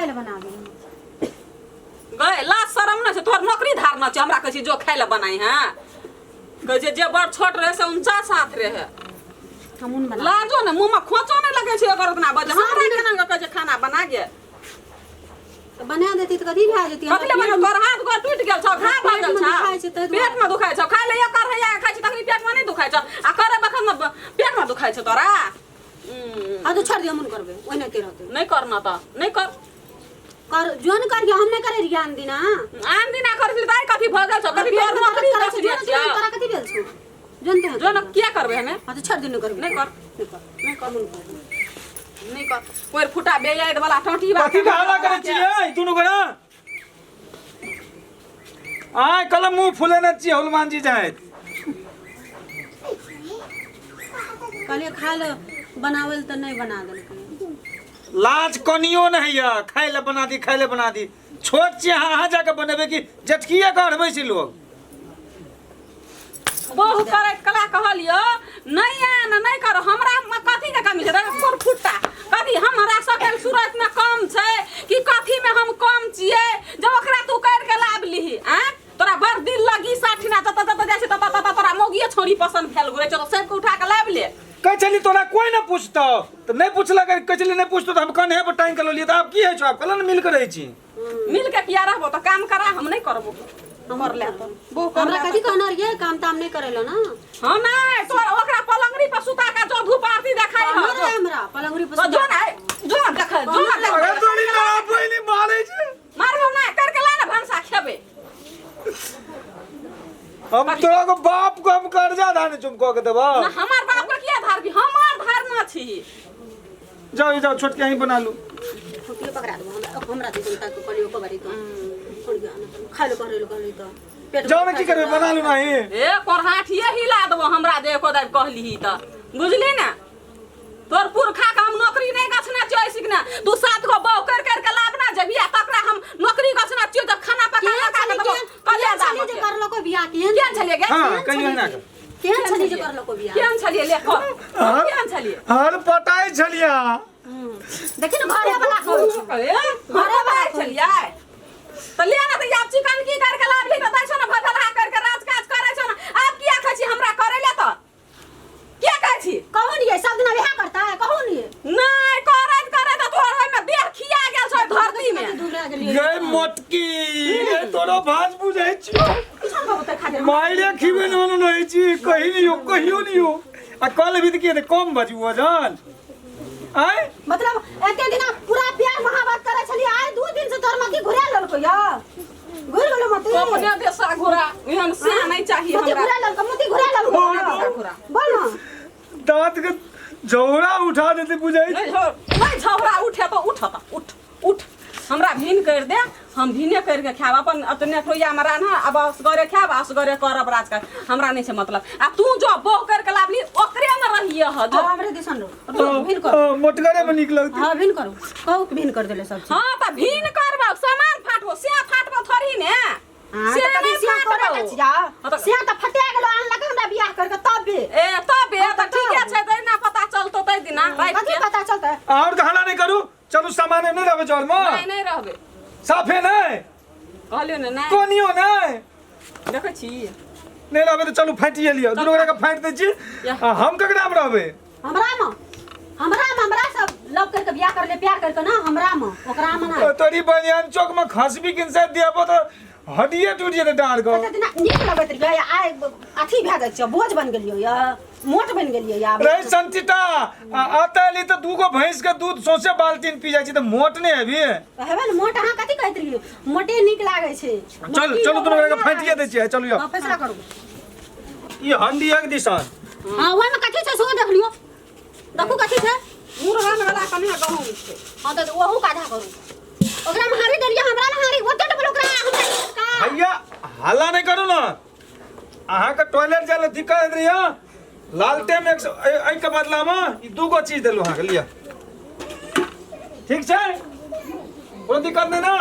खाय लए बना दे। गए लाज शरम नहि छै तोहर, नौकरी धारना छै, हमरा कहै छी जो खाय लए बनाई। हैं, कहै छै जे बड़ छोट रहे से 49 हाथ रहे। हमहूँ बना। लाजो ने मुँह में खोचो नहि लगै छै एकर उतना बजे हमरा केना के कहै छै खाना बना गे। तऽ बना देती तऽ कथी भए जेती? कथी ले बना? तोहर हाथ गोर टूटि गेल छौ, घाव भऽ गेल पेटमे छौ। दुखाइ छै ताहि दुआरे। पेटमे दुखाइ छौ? खाय ले एकर हैया खाइ छी तखनी पेटमे नहि दुखाइ छौ आ करे बखन मे पेटमे दुखाइ छौ तोरा? हाँ तो छोड़ दियो, हम करबै ओहिनाते रहतै। नहि करना तऽ नहि कर। कर जो न करियो, हम नहि करै रहियै आन दिना। आन दिना करै छली तऽ आइ कथी भऽ गेल छौ? कथी तोहर नौकरी करै दस छै छियौ? तोरा कथी भेल छौ? जोन तू जो न, किया करबै हमे? हाँ तो छोड़ दियो, नहि करबै। नहि कर। नहि कर। नहि कर, नहि कर। कोइ फुटा बेयाद वाला टोटी वाला। कथी के हल्ला करै छियै दुनू गोरा? आय कल मुंह फुलेने छियै हनुमान जी जाइत। कहलियै खाय लए बनाबै लए तऽ नहि बना देलकै। लाज कनियो नहीं है, खाय ले बना दी, खाय ले बना दी। छोट छी अहाँ, अहाँ जाके बनेबै कि जेठकिए के अढ़बै छी लोग? बहु करैत कला कहलियो नहीं आन नहीं करो, हमरा में कथी के कमी छै? देखो कोन फुट्टा कथी हमरा सकल सूरत में कम छै कि कथी में हम कम छियै जब ओकरा तू कर के लाभ लिही? आ तोरा बड़ दिल लगी साठिना, जत जत जाइ छै तत तत तोरा मौगिए छोरी पसंद भेल घुरै छौ, तऽ सबके उठा के लाबि ले। कहै छली तोरा कोई ना पूछतो तऽ नहि पूछलक। कहै छली नहि पूछतो तऽ हम कन्हे पर टांगि के लऽ लियै। तऽ आब की होइ छौ? आब कल ने मिल के रहै छी। मिल के किया रहबो? तऽ काम करा, हम नहि करबो। कर ले तऽ बहु कर। हमरा ले। कथी कहना रहियै? काम ताम नहि करै लए ना? हाँ, नहीं तोरा ओकरा पलंगरी पर सुता के जो धूप आरती देखाई कहना ह रहे हमरा पलंगरी पर तो जो ना जो ना देख, जो ना देख। अरे तोरी ना पहिली मारै छै। मारबो ना, करके ला ना, भनसा खेबे। हम तोरा को बाप को हम कर्जा धाने चुम कऽ के देबो। ना, हमार बाप के किया धारबी? हमार धारना छी। जाओ जाओ, छोटके अहीं बना लू। छोटिए पकड़ा देबो। हमरा हमरा दिसन तक कहलियो को बारी तो खाय लए कहलियो, कहलियो तऽ पेट। जाओ ने, की करबै? बना लू नहीं। ए कोरहाठिए हिला देबो हमरा जे एको दाबि कहलिही तऽ, बुझली ने? तोर पुरखा के हम नौकरी नहीं गछना छियो सिकना। तू सात गो बहु कर कर के लाभ ना जबी आ तकरा हम नौकरी गछना छियो जब खाना पका पका के देबो कलिया केहन छली जे करलो को बियाह? केहन केहन छलियै गे? हाँ, कहियो ना। केहन छली जे करलो को बियाह? केहन छलियै ले कह, केहन छलियै? हर पटाइ छलिया। देखी ने, घरे वाला कहै छै। ए, घरे वाला छलियै तऽ ले ना। तऽ आब चिकन की करके लाबली तऽ दै छौ ने, भदलहा करके राज काज करै छौ ने। आब किया कहै छी हमरा करै ले? तऽ किया कहै छी? कहू ने, सब दिना वएह करता है, कहू ने। नहि, करैत करैत तोहर ओहिमे देह खिया गेल छौ धरती मे। दुबरा गेलियै। गै मोटकी रे, तोरो भाज बुझै छियो। किसान बाबू तऽ खा। माइरे खिबे न रहै छी कही नहीं हो, कहियो नहीं हो। आ कल भी तऽ की हेतै? कम बजू वजन आय। मतलब एते दिना पूरा प्यार मोहब्बत करै छलियै, आइ 2 दिन से तोहर मती घुरा लेलको या घुर गेलो मती। अपने देशा घोड़ा एहन से नहीं चाहिए मती हमरा। घुरा लेलको, मती घुरा लेलको। घुरा। बोल ना। दांत के झौरा उठा देते बुझै। नहीं झौरा, नहीं झौरा उठे तो उठ, त उठ उठ, हमरा भीन कर दे, हम भीने कर के खायब अपन अपने ठोइया में रान्ह। अब असगरे खायब, असगरे करब राज कर, हमरा नहीं छै मतलब। आ तू जो बहु कर के लाबली ओकरे में रहिए ह जो। हाँ, हमरे दिसन रो भीन करो। मोटगरे में नीक लगती। हाँ, भीन करो, कहू कि भीन कर देले सब चीज। हाँ, त भीन करबो, सामान फाटबो, से फाटबो थोड़ी ने। हाँ, से तऽ कभी नहीं सिया तोड़े फाटबो। के छिया। हाँ, तऽ- सिया तऽ फटा गेलो, आनलक हमरा बियाह करके तब भी। ए तब ए तऽ ठीके छै, तहिना पता चलतो तै दिना राति कथी के। पता चलतै? और हल्ला नहीं करू, चलू सामान नहीं रहबे जर में। नहीं, नहीं रहबे। साफे नहीं। कहलियो ने नहीं। कोनियो नहीं। देखै छी। नहीं रहबे तऽ चलू फाटिए लिअ, दुनू गोरा के फाटि दै छी। या। आ हम ककरा मे रहबै? हमरा में, हमरा में, हमरा सब लव करके बियाह कर ले, प्यार करके ना, हमरा में, ओकरा में ना। तोरी बनियान चौक में खसबी किनसे दियाबो तऽ हड्डिए टूटि जेतै डाँड़ के। कते दिना नीक लगैत रहियै, आइ अथी भए जाइ छै, बोझ बनि गेलियै या मोट बनि गेलियै या। रे संचिता, आ अतऽ एली तऽ दूगो भैंस के दूध सौंसे बाल्टीन पी जाइ छी तऽ मोट नहि हेबी? हेबे ने मोट। अहाँ कथी कहैत रहियै? मोटे नीक लागै छै। चल चलू, दुनू गोरा के फाटिए दै छियै, चलू यौ। हाँ, फैसला करू। ई हंडी एक दिसन। हाँ, ओहिमे कथी छै सेहो देख लियौ, देखू कथी छै। मुरहन वाला कनिया गहूम छै। हाँ, तऽ ओहू के आधा करू। ओकरा में हारी देलियै, हमरा में हारी ओते डबल ओकरा हमरा का। भैया, हल्ला नहीं करू ना। अहाँके टॉयलेट जाय लए दिक्कत होइत रहिए, लालटेन एक एहिके बदलामे ई दूगो चीज देलहुँ अहाँके, लिअ। ठीक छै? कोनो दिक्कत नहि ने?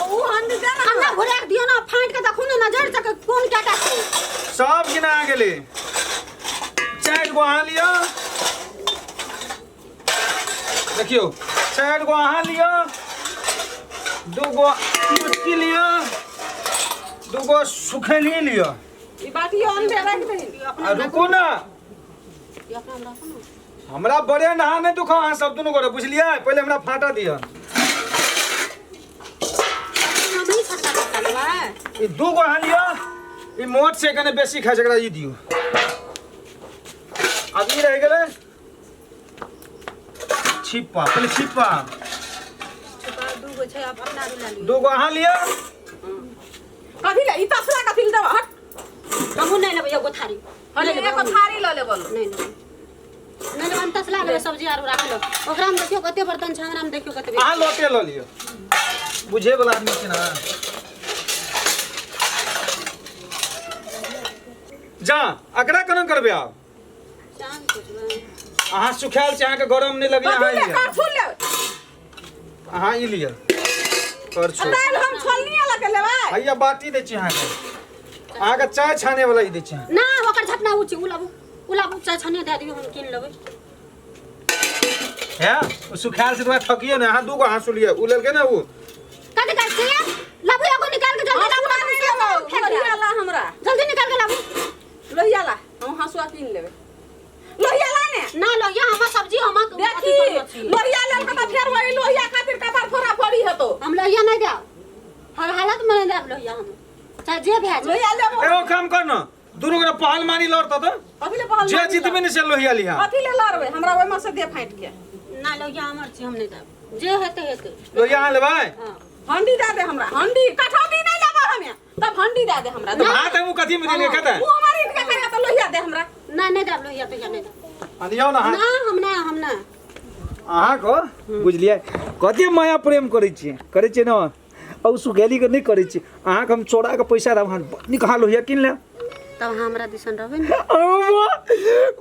उ हंडी दे ना। हमरा घुरा के दियौ ना, फाटि के देखू ने नजर से कोन क्या छै। सब गिना गेलै। चारि गो अहाँ लिअ, देखियौ चारि गो अहाँ लिअ, 2 गो चुटकी लिअ, 2 गो सुखेली लिअ। ई बाटियो अंदर राख दही। आ रुकू ना, हमरा बड़े नहा नहीं दुखा अहाँ सब दुनू गोरे, बुझलियै? पहिले हमरा फाटा दिअ। ई 2 गो अहाँ लिअ, ई मोट से कने बेसी खाइ छै, एकरा ई दियौ। आब ई रहि गेलै छिप्पा, पहिले छिप्पा। 2 गो छै, अब अपना रुला लिअ। 2 गो अहाँ लिअ। कथी ले ई तसला कथी ले देबऽ? हट। हमहूँ नहि लेबै एगो थारी। हले एगो थारी लऽ लेबऽ। नहि लेबै, नहि लेबै, हम तसला लेबै, सब्जी आर राखि लेबै। ओकरामे देखियौ कते बर्तन छै, हमरामे देखियौ कते। अहाँ लोटे लऽ लिअ, बुझे वाला आदमी छै ना। जा एकरा केना करबै आब? अहाँ सुखायल छै, अहाँके गरम नहि लगैए। अहाँ कथी ले लिअ। करछुल लेबै? अहाँ ई लिअ करछुल। दालि हम छोलनी लऽ के लेबै। हैया बाटी दै छी अहाँके, अहाँके चाय छाने वाला ई दै छी। ना, ओकर झपना उ छै, उ लाबू, उ लाबू, चाय छाने दए दियौ, हम कीन लेबै। हे ओ सुखायल छै, तोरा ठकियो ने। अहाँ 2 गो हाँसु लिअ, उ लेलकै ने उ। कथी कहै छियै? लाबू एगो निकाल के, जल्दी लाबू, हँसुआ नहि लेबौ, लोहिया ला हमरा। जल्दी निकाल के लाबू। लोहिया ला, हम हँसुआ कीन लेबै। लोहिया ला ने। ना लोहिया हमर सब्जी हमर देखी, लोहिया लेलकै तऽ फेर वही लोहिया खातिर कपार फोड़ा फोड़ी हेतौ। हम लोहिया नहि देब, हर हालत में नहि देब लोहिया हम, चाहे जे भए जाए। लोहिया लेबो। एगो काम कर न, दुनू गोरा पहलमानी लड़तौ तऽ कथी ले पहलमानी? जे जीतबे ने से लोहिया लिहा। कथी ले लड़बै? हमरा ओहिमे से दे फाटि के। ना, लोहिया हमर छी, हम नहि देब, जे हेतै हेतै। लोहिया अहाँ लेबै? हँ। हंडी दए दे हमरा, हंडी कठौती नहि लेबै हमे, तब हंडी दए दे हमरा। तऽ भात हम कथी में देलियै खेतै? मुँह हमर इनके करिया तऽ लोहिया दे हमरा। ना, नहि देब लोहिया तोहिया नहि देब। अनियौ ना। ना, हम ना, हम ना। अहाँके बुझलियै कते माया प्रेम करै छियै, करै छियै ने? आ ओ सुगेलीके नहि करै छियै। अहाँके हम चोरा के पैसा देब, अहाँ नीक अहाँ लोहिया कीन लेब। तब अहाँ हमरा दिसन रहबै ने?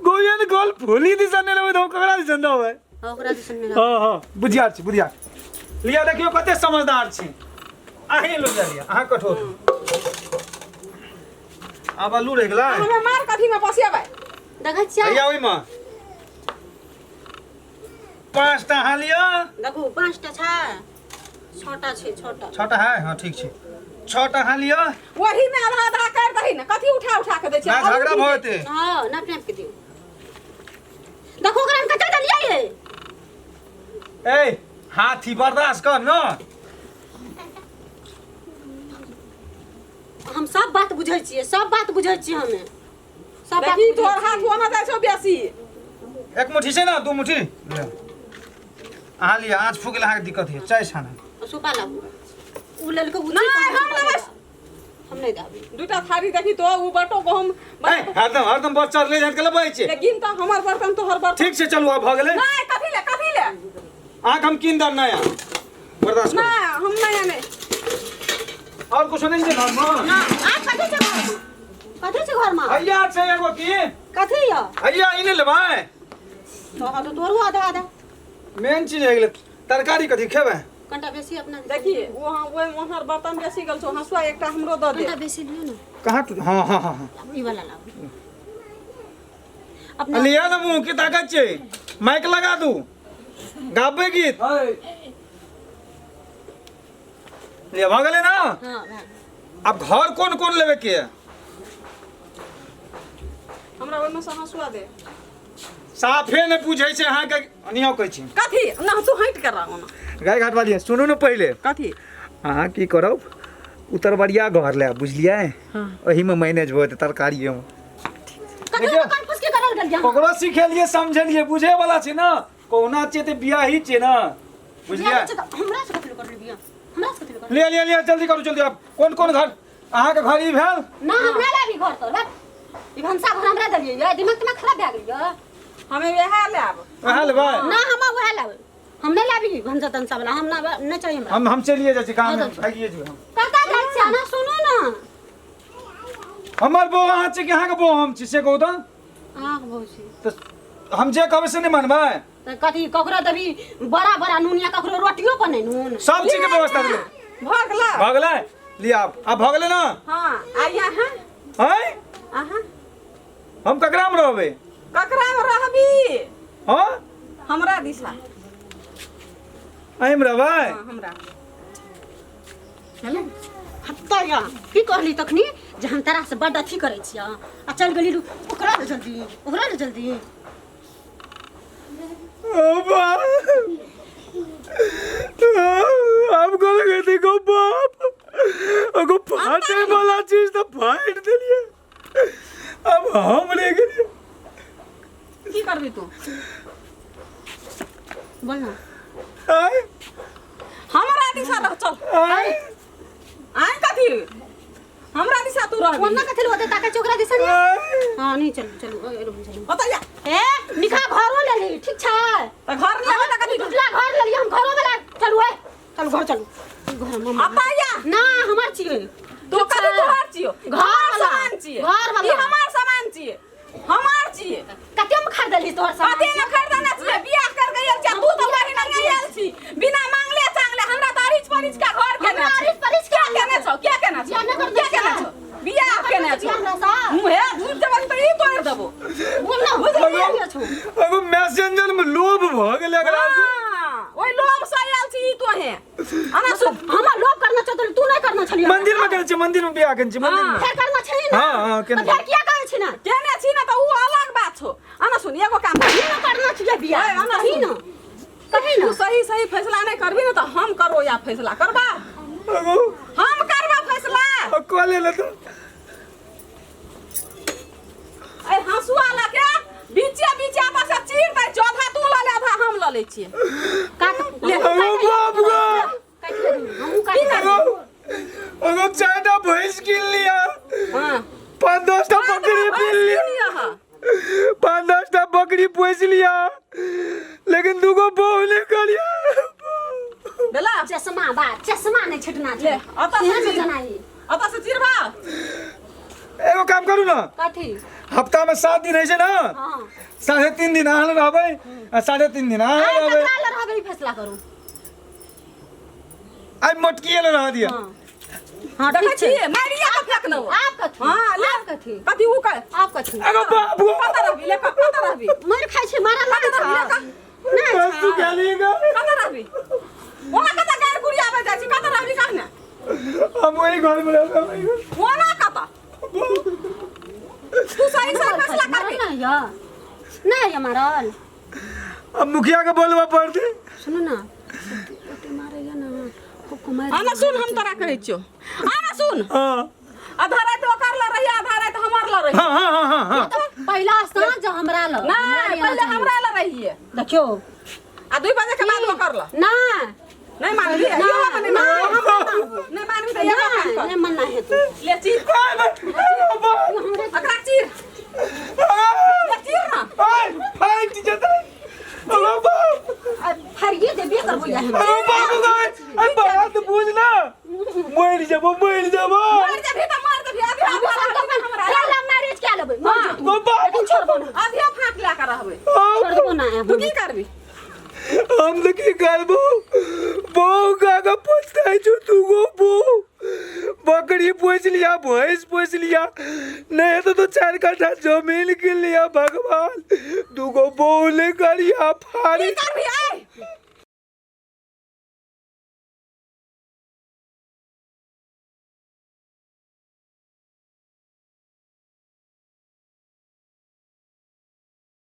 गोयन गोल फूली दिसन नहि रहबै तऽ हम ककरा दिसन रहबै? ओकरा दिसन नहि। हँ हँ, बुझियार छी, बुझियार लिअ। देखियौ कते समझदार छी। अहीं लोहिया लिअ, अहाँ कठोर। आब आलू रहि गेलै। हमे मार कथी में पसियेबै? देखै छियै। भैया, ओहिमे 5टा अहाँ लिअ। देखू, 5टा छै, 6टा छै, 6टा। 6टा है? हाँ ठीक छै, 6टा अहाँ लिअ। वही में आधा आधा कर दही ने, कथी उठा उठा के दै छियै? ना, झगड़ा भऽ जेतै। हँ, नापि नापि के दियौ। देखो, ओकरा हम कते देलियै ये। ए हाथी, बर्दाश्त कर न। हम सब बात बुझै छियै, सब बात बुझै छियै हमे, सब बात देखी, बुझै तोहर छियै। हाथ ओना जाइ छौ बेसी। 1 मुट्ठी छै ने, 2 मुट्ठी लिअ। अहाँ लिअ, आँच फूक गेल, अहाँके दिक्कत है चाय छाना। सुपा लाबू, उ लेलकै उ। नहि, हम लेबै। हम नहि देबै। 2टा थारी देखी तो, उ बटो गहुम। ए हरदम हरदम बच्चा ले जान के लबै छै। लेकिन तऽ हमर बर्तन तोहर बर्तन। ठीक छै, चलू, आब भऽ गेलै। नहि, कथी ले, कथी ले? अहाँके हम कीन देब नया, बर्दाश्त करू। नहि, हम नहि नहि। और कुछो नहि छै घरमे? ना, आब कथी छै घरमे? कथी छै घरमे? हैया छै एगो की। कथी यऽ? हैया ई नहि लेबै? तो हाँ, तो तोरू आधा आधा। मेन चीज हो गेलै तरकारी, कथी खेबै? कनिटा बेसी अपना दिसन। देखी, वहाँ ओहि वहाँ बर्तन बेसी गेल छौ, हँसुआ एकटा हमरो दऽ दे। कनिटा बेसी लियौ ने। कहाँ टूट? हाँ हाँ हाँ हाँ। ई वाला लाबू अपना। लिया ना, मुँह की ताकत छै, माइक लगा दू, गाबे गीत। लिया, भऽ गेलै ना? हाँ, भए गेल। आब घर कोन कोन लेबे के है? हमरा ओहिमे से हँसुआ दे। साफे नहि बुझै छै अहाँके, अनियो कहै छी। कथी ना, तू हटि कर रह ओना। गाय घाट वाली, सुनू ने पहिले। कथी? अहाँ की करब, उतरबरिया घर लेब, बुझलियै? ओहिमे मैनेज भऽ जेतै तरकारिएमे। कथी देखियौ। कन फुसकी करल गेल यहाँ? ककरो सिखेलियै, समझेलियै, बुझे वाला छै ने, कहुना छियै तऽ बियाही छियै ने, बुझलियै? बियाह छै तऽ हमरा से कथी करल बियाह? हमरा से कथी करल? लिअ लिअ लिअ, जल्दी करू जल्दी। आब कोन कोन घर? अहाँके घर ई भेल। ना, हमरा लाबी घर तो रख। ई भनसा घर हमरा देलियै ये, दिमाग तिमाग खराब भए गेल ये। हमे वएह लेब। वएह लेबै? ना, हम वएह लाबै, हम नहि लाबी भनसा तनसा वाला, हम ना, नहि चाहिए हमरा। हम चलिए जाइ छी काम, हाँ, चल। भागिए जेबै हम। कतऽ जाइ छियै? ना, सुनू ना। हमर बौआ अहाँ छी कि अहाँके बौआ हम छी, से कहू तऽ? अहाँके बहू छी। तऽ हम जे कहबै से नहि मानबै? तऽ कथी ककरो देबी बड़ा बड़ा नून या ककरो रोटियो पर नहि नून? सब चीजके व्यवस्था देबै। भऽ गेलै। भऽ गेलै, लिअ आब, आब भऽ गेलै ने? हँ, आ यहाँ आँय? अहाँ हम ककरामे रहबै? ककरामे रहबी? हँ। हमरा दिशा। अहिम रहबै। हाँ, हमरा हेलो हत्ता या की कहली तखनी जे हम तोरा से बड अथी करै छियै आ चल गेली ओकरा ले जल्दी, ओकरा ले जल्दी। ओ बाप, हम को लगे देखो बाप, एगो फाटे वाला चीज तो फाट देलिए, अब हम ले गेलिए। की करबी तू? बोल ना। आय हमरा दिशा रह चल। आय आय कथी हमरा दिशा तू रह। कोना कथी होते ताके चोकरा दिशा नहीं। आय हां नहीं, चलू चलू, ए, रुक, चलू। ओतऽ जा। ए निका घरो ले ली, ठीक छै? तऽ घर लेबै तऽ कथी? टुटला घर ले ली, हम घरो वाला। चलू ए, चलू घर, चलू घर मम्मा। अतऽ जा। ना हमर छियै। तू कथी तोहर छियो? घर हमर वाला। सामान छियै। घर वाला। ई हमर सामान छियै, हमर छियै। कते में खरीदली तोहर सामान? कते ने खरीदने छियै, बियाह कर के आयल छियै। तू तऽ बहिन नहि आयल छी बिना मांगले चांगले। हमरा तऽ अरिच परिच के घर केने हमरा छै। अरिच परिच के क्या केने छौ? क्या केने छौ? बियाह नहि करने क्या केने छियै। छौ? बियाह केने छौ? हमरा सँ? मुँहे झूठ देबही तऽ ई तोड़ि देबो। बोल ना, बुझलियै छौ? एगो मैसेंजर में लोभ भ गेल एकरा से। हाँ, ओहि लोभ से आयल छी ई तोहे। आना सुन, हमर लोभ करना चाहत तू नहीं करना छलियै। मंदिर में गेल छी, मंदिर में बियाह केने छी, मंदिर में। फेर करना छै ना? हाँ, हाँ, केने। तऽ फेर किया करै छी ना? केने छी ने तऽ उ अलग बात छौ। आना सुन, एगो काम कर। कहीं ना करना छियै बियाह। ओए, आना कहीं सुन। ना, कहीं ना। तू सही सही फैसला नहीं करबी ने तऽ हम करबो या फैसला करबा। एगो हम करबा फैसला। कह ले तो। ए हंसुआ लके बीचे बीचे आपस से चीर दै छौ। आधा तू लऽ ले, आधा हम लऽ लै छियै। काट ले। एगो बाप गो। काटि ले, हमहूँ काटि एगो एगो चारिटा भैंस कीन लिया। हाँ। 5-10 टा बकरी पीन लिया। अहाँ 5-10 टा बकरी पोस लिया, लेकिन दूगो बहू नहीं करिया। बेला चश्मा बा, चश्मा नहीं छटना ले, छै। अतऽ से केहन चीर। जनाई अतऽ से चिरबा। एगो काम करू ना। कथी? हफ्ता में 7 दिन होइ छै ना? हाँ। 3.5 दिन अहाँ रहबै आ 3.5 दिन अहाँ आइ रहबै। ककरा लए रहबै, ई फैसला करू। आइ मोटकिए लए रह दिअ। हाँ हाँ, देखै ठीक छै। छियै, मारिया के फेक देबो। आब कथी? हाँ, ले। आब कथी? कथी उ कह? आब कथी? एगो बाप गो। कतऽ रहबी ले, कतऽ रहबी? मारि खाइ छै, मारल नहि कतऽ रहबी ले, छै। कह। नहि बस तू छै। गेली ग। कतऽ रहबी? ओना कतऽ गारि गुड़ियाबै जाइ छी? कतऽ रहबी कह ने। हम वही घर में रहबै, वही घर। ओना कतऽ तू सही सही फैसला करबी? मारल नहि यऽ, नहि यऽ मारल। अब मुखिया के बोलबा पड़तै। सुनू ना, ओते मारैया ना, खूब कुमारि। आना सुन, हम तोरा कहै छियौ, आना सुन। हाँ। आधा राति ओकर लऽ रही, आधा राति हमर लऽ रही। हाँ हाँ हाँ हाँ हाँ। पहिला साँझ हमरा लग। नहि, पहिले हमरा लऽ रहिए। देखियौ। आ 2 बजे के बाद ओकर लऽ। ना। नहीं मानबी? ना, इहो अपने ना, नहीं मानबी तऽ एगो काम नहीं कर। नहीं मनना हेतौ। ले चीर। आय बे, अरे बाप। एकरा चीर, ले चीर ना। आय फाइट जेतै। अरे बाप। फाड़िए देबे करबो या हम। अरे बाप गो, अरे बात बुझ ना, मरि जेबो, मरि जेबो। मर जेबही तऽ मर जेबही। अभी हम आधा सब रहबै हमरा। फेर लव मैरिज कए लेबै, मर जो तू। गो बाप। लेकिन छोड़बो ना। अभिये फाँक लए कऽ रहबै। छोड़बो ना। तू की करबी? हम तो की करबो? बहू का पछताइ छौ। तू गो बहू, बकरी पोस लिया, भैंस पोस लिया, नहीं हेतौ तो 4 कट्ठा जमीन कीन लिया। भगवान, दूगो बहू ले करिया की फाड़ी। करबी?